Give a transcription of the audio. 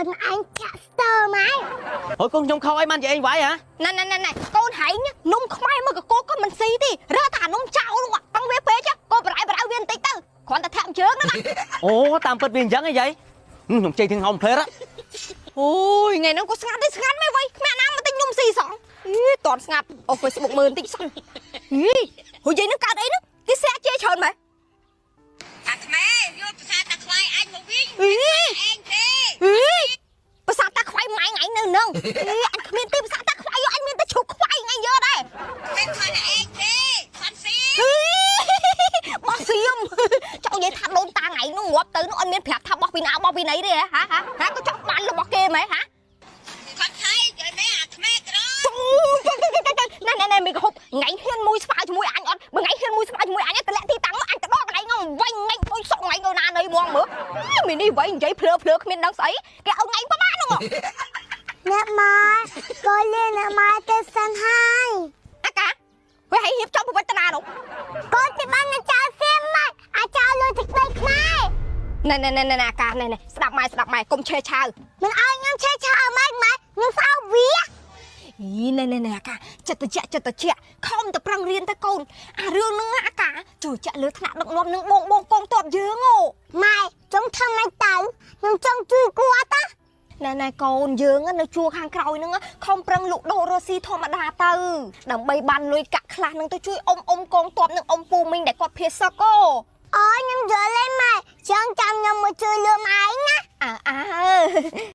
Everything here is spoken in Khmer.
គាត់ឯងចាក់ស្ទើម៉ែ ហើយកូនខ្ញុំខុសអីបាននិយាយអីវាយហ៎ ណែណែណែណែកូនហែងនំខ្មែរមកកកក៏មិនស៊ីទេរើតែអានំចោលនោះប៉ឹងវាពេកក៏បរៃបរៅវាបន្តិចទៅគ្រាន់តែធាក់ជើងណា អូតាមពិតវាអញ្ចឹងហីយាយខ្ញុំជ័យទាំងហោមផ្លេរ អូយថ្ងៃហ្នឹងក៏ស្ងាត់ទេស្ងាត់មែនវៃគ្មានណាមកទិញនំស៊ីសងអីតន់ស្ងាត់អូ Facebook មើលបន្តិចសោះអីហូយាយនឹងកើតអីហ្នឹងគេសាក់ជេរច្រើនមែន អាក្មេយកភាសាតាខ្វាយអញមកវិញ អី ឯងទេ អីភាសាតាខ្វាយម៉ែថ្ងៃនៅនឹងអីអញគ្មានទេភាសាតាខ្វាយអញមានតែជ្រូកខ្វាយថ្ងៃយើដែរ មិនខនឯងទេខនស៊ី បោះសៀមចង់និយាយថាដូនតាថ្ងៃនោះងាប់ទៅនោះអត់មានប្រាប់ថាបោះពីណាបោះពីណីទេហ៎ហ៎ហ៎ក៏ចង់បានរបស់គេមែនហ៎ ខនថៃយល់មែអាក្មេក្រ ណែណែណែមីកហុកថ្ងៃហ៊ានមួយស្វាជាមួយអញអត់បើថ្ងៃហ៊ានមួយស្វាជាមួយអញតម្លាក់ទីតាំងអញទៅដល់កន្លែងហ្នឹងវិញថ្ងៃដូចសុកថ្ងៃទៅណាណីហ្មងមើលមីនេះវិញនិយាយភ្លើភ្លើគ្មានដឹងស្អីគេឲ្យថ្ងៃប្រហែលហ្នឹង អ្នកម៉ែកូនលេអ្នកម៉ែទៅសិនហើយ អាកាវាឲ្យរៀបចំប្រវត្តិណានោះ កូនទីបានចៅសៀមម៉ែអាចៅលុយទឹកដីខ្មែរ ណែណែណែណែអាកាណែណែស្ដាប់ម៉ែស្ដាប់ម៉ែកុំឆេឆាវ មិនឲ្យខ្ញុំឆេឆាម៉េចម៉ែខ្ញុំស្អប់វា អីណែណែណែអាកាចិត្តតិចចិត្តតិចខំតែប្រឹងរៀនទៅកូនអារឿងហ្នឹងអាកាជួយចាក់លើថ្នាក់ដឹកនាំនឹងបងបងកងតបយើងអូ ម៉ែចង់ធ្វើម៉េចទៅខ្ញុំចង់ជួយគាត់ណា ណែណែកូនយើងនៅជួរខាងក្រោយហ្នឹងខំប្រឹងលក់ដូររស់ស៊ីធម្មតាទៅដើម្បីបានលុយកាក់ខ្លះហ្នឹងទៅជួយអ៊ំអ៊ំកងតបនឹងអ៊ំពូមីងដែលគាត់ភៀសសឹកអូ អូខ្ញុំយល់ហើយម៉ែចង់ចាំខ្ញុំមកជួយលឿមឯងណា អើអើ